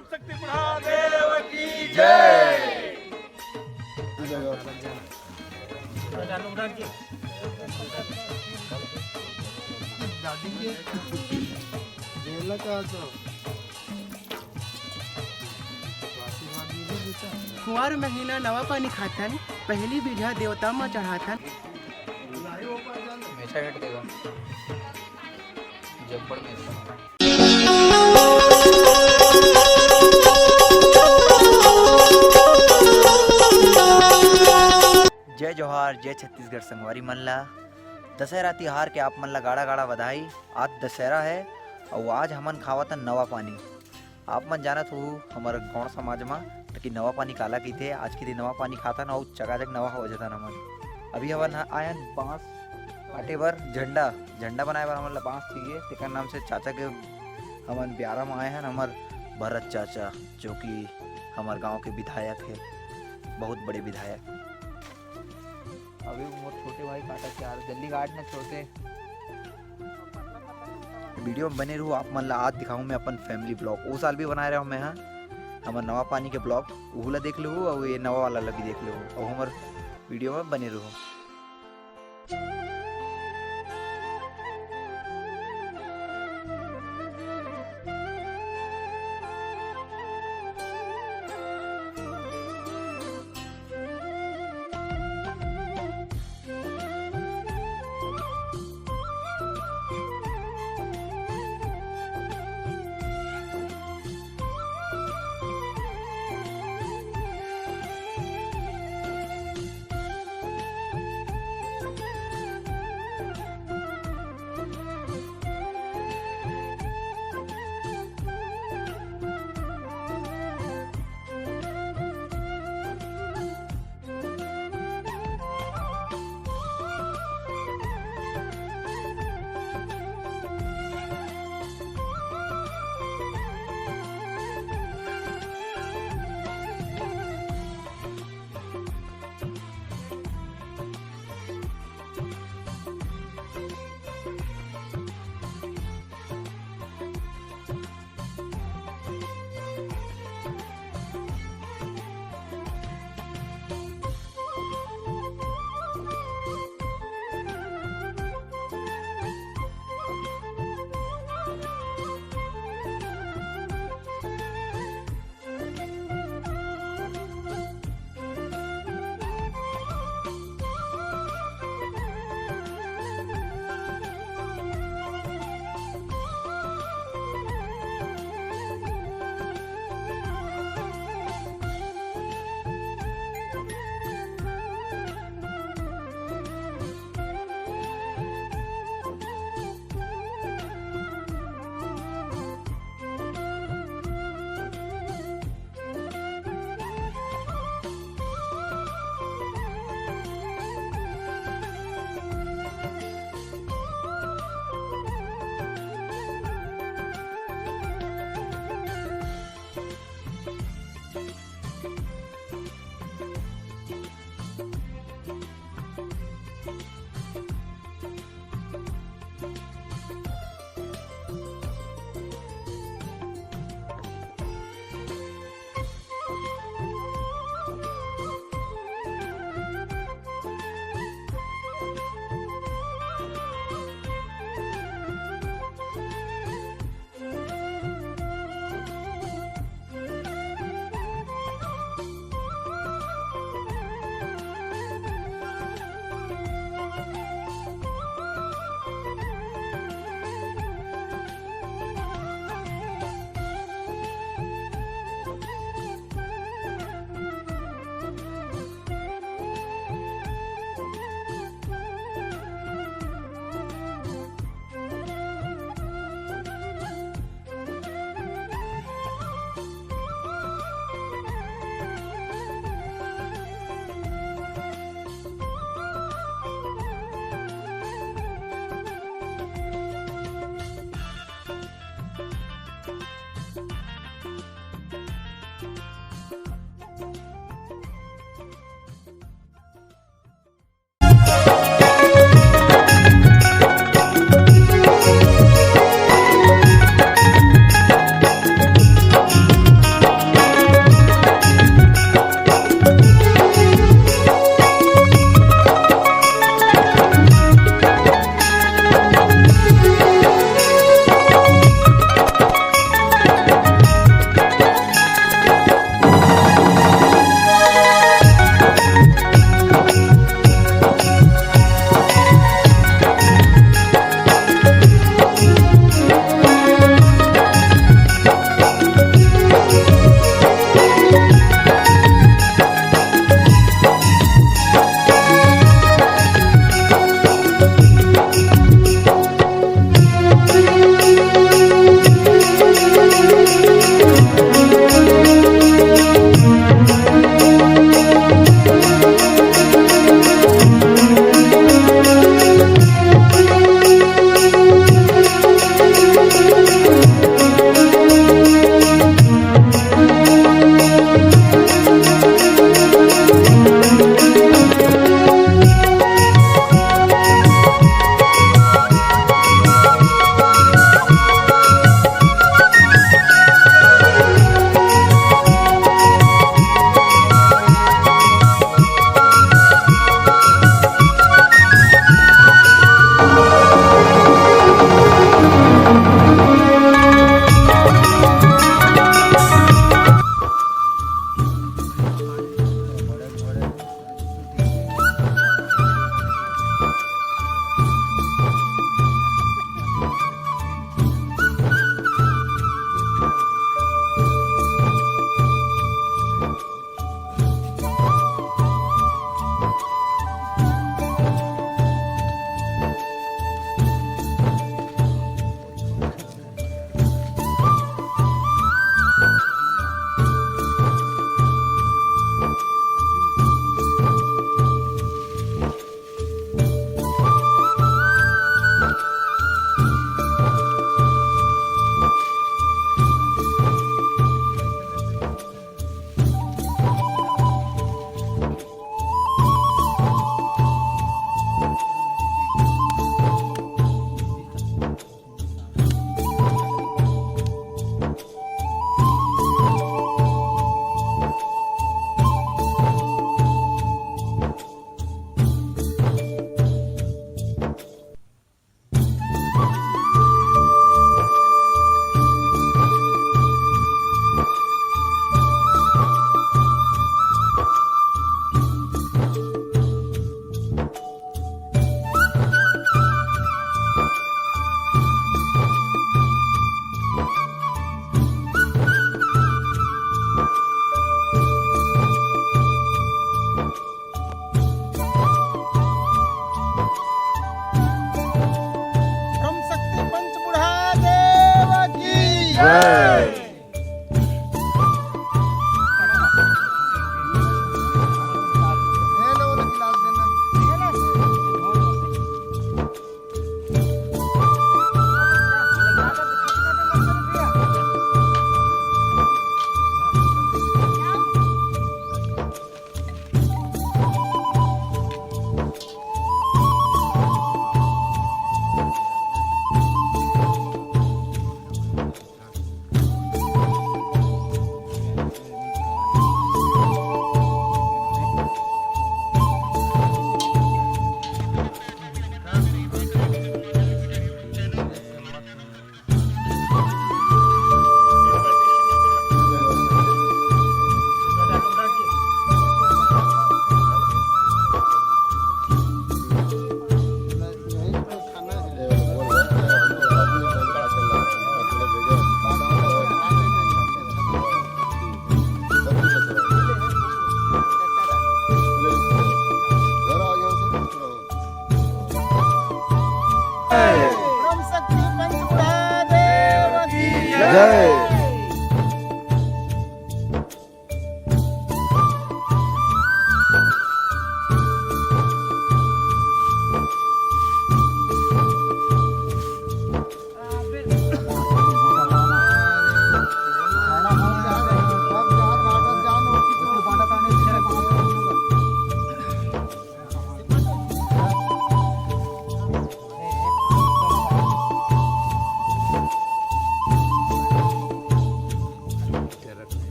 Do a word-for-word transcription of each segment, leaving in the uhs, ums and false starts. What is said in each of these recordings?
शक्ति महादेव की जय। दादी के बेला का तो कुंवार महीना नवा पानी खाथन, पहली बीघा देवता म चढ़ाथन। मेछा हट देगा, जब्बड़ मेछा। जय जोहार, जय छत्तीसगढ़ संगवारी मन ला। दशहरा तिहार के आप मन ला गाड़ा गाड़ा बधाई। आज दशहरा है और आज हमन खावत हन नवा पानी। आप मन जानत हो हमर गौड़ समाज मा कि नवा पानी काला कहिथे। आज के दिन नवा पानी खाथन और चकाचक नवा हो जाथन हमन। अभी हमन ह-, आयन बांस काटे बर, झंडा, झंडा बनाए बर हमन ला बांस चाहिए। तेकर नाम से चाचा के हमन ब्यारा मा आए हन। हमर भरत चाचा, जो कि हमर गांव के विधायक है, बहुत बड़े विधायक। अभी मोर छोटे भाई काटत यार, जल्दी काट ना छोटे। वीडियो में बने रहू, आप मन ला आज दिखाऊं मैं अपन फैमिली ब्लॉग। वो साल भी बनाए रहा मैं, हाँ, हमर नवा पानी के ब्लॉग, उहू ला देख लेहू और ये नवा वाला ला भी देख लेहू और हमर वीडियो में बने रहू।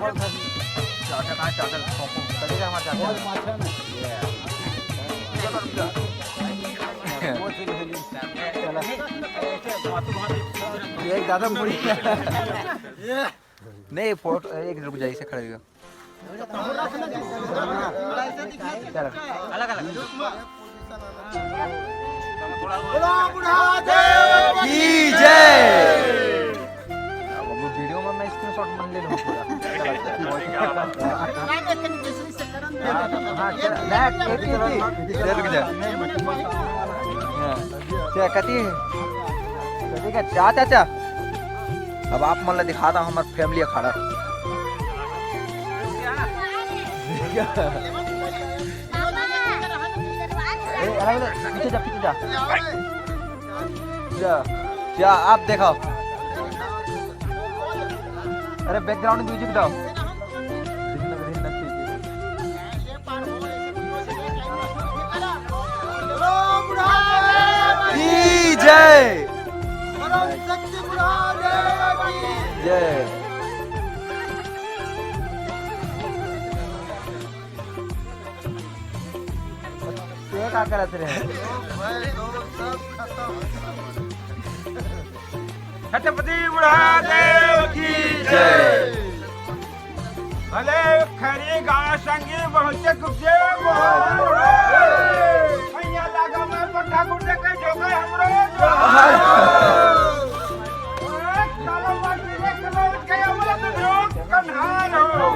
चाचा कहाँ? चाचा, करेगा हमारा चाचा। ये एक दादा मुड़ी। नहीं, फोटो एक, रुक जा, इसे खड़े हो। चल। अलग अलग। की जय। अब वो वीडियो में मैं स्क्रीनशॉट मन ले लूँ पूरा। हाँ, चल, मैं एक ही थी। चल, रुक जा। हाँ। चल, कथी? कथी का? चाचा, चाचा। अब आप मन ला दिखाता हूँ हमार फैमिली अखाड़ा। ए, अरे, अरे, पीछे जा, पीछे जा। जा, जा, आप देखो। अरे, बैकग्राउंड म्यूजिक दो। की जय। जय। ये का करत रहे? छत्रपति बुढ़ा देव की जय। भले खरी गाँव संगी बहुते कुब्जे मोहन। भैया लागा मैं पट्ठा गुड्डे के जोगे हमरो। काला माटी रे कलौट के अमृत जो कन्हार हो।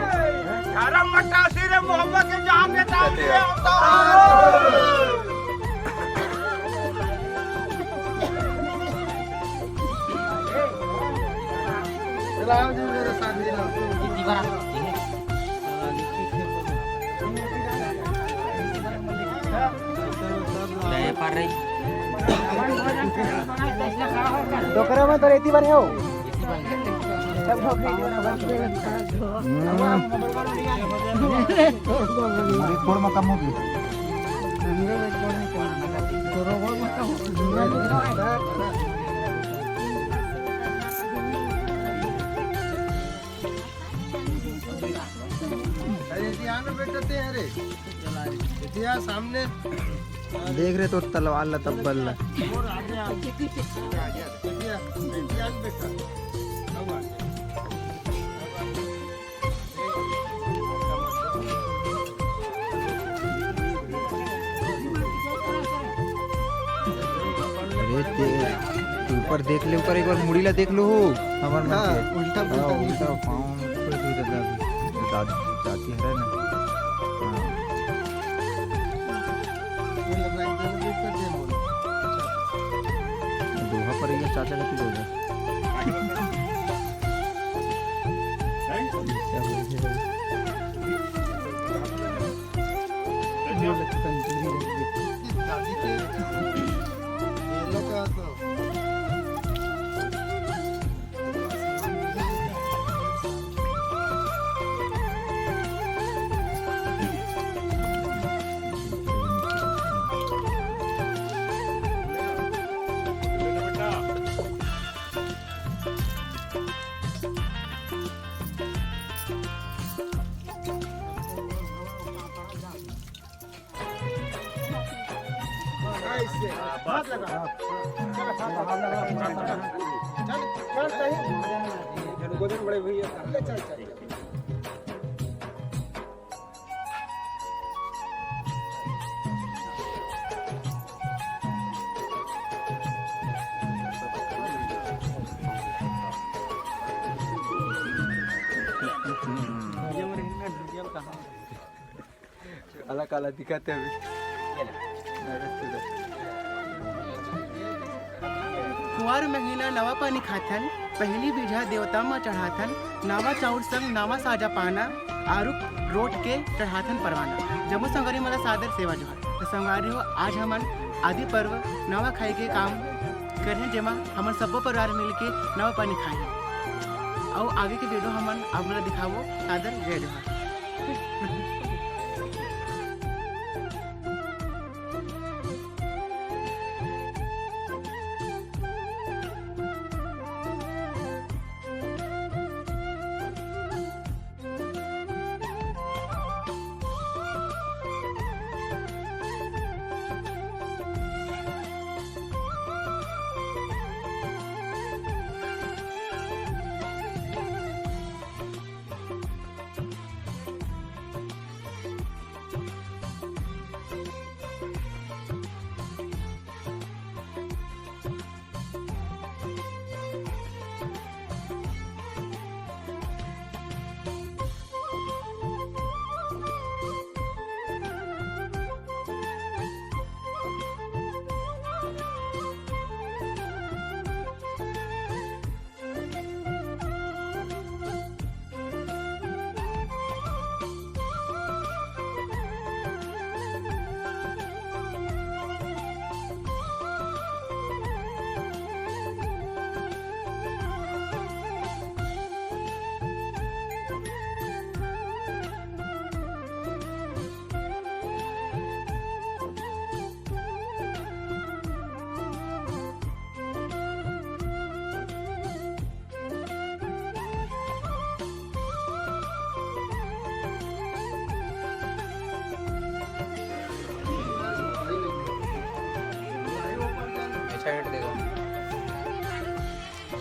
धर्म मटासी रे मोहब्बत के जान के ताम रे अवतार। चलाओ जी मेरे साथ जी। डोकरा में तो रेती भरे हो। सब लोग रेती भरे हो। हम्म। एक गोड़ में कम हो गई। अरे, ये आने बेटा ते, अरे। ये सामने। देख रहे तो तलवार ला, तब्बल ला। अरे ते ऊपर देख ले, ऊपर एक बार मुड़ी ला देख लो हो, हमर मन हाँ, के। उल्टा हाँ, पुल्टा उल्टा पाँव पे दे देता अभी। दादी, दादी है ना। हाँ। दोहा पर ये चाचा का तू बोल रहा। काला काला दिखत हे अभी। कुआर महीना नवा पानी खाथन, पहिली बीजा देवता म चढ़ाथन, नावा चाउर संग नावा साजा पाना, आरुग रोट के चढ़ाथन परवाना। जम्मो संगवारी मन ला सादर सेवा जोहार। त संगवारी हो, आज हमन आदि पर्व नवा खाई के काम करहन, जेमा हमन सब्बो परिवार मिलके नवा पानी खाही। अउ आगे के वीडियो हमन आप मन ला दिखाबो। सादर जय जोहार।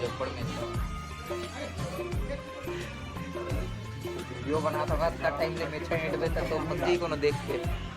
ऊपर में तो वीडियो बनात होगा, इतना टाइम ले मेछा हेंटबे त तो फंसी कोनो देख के।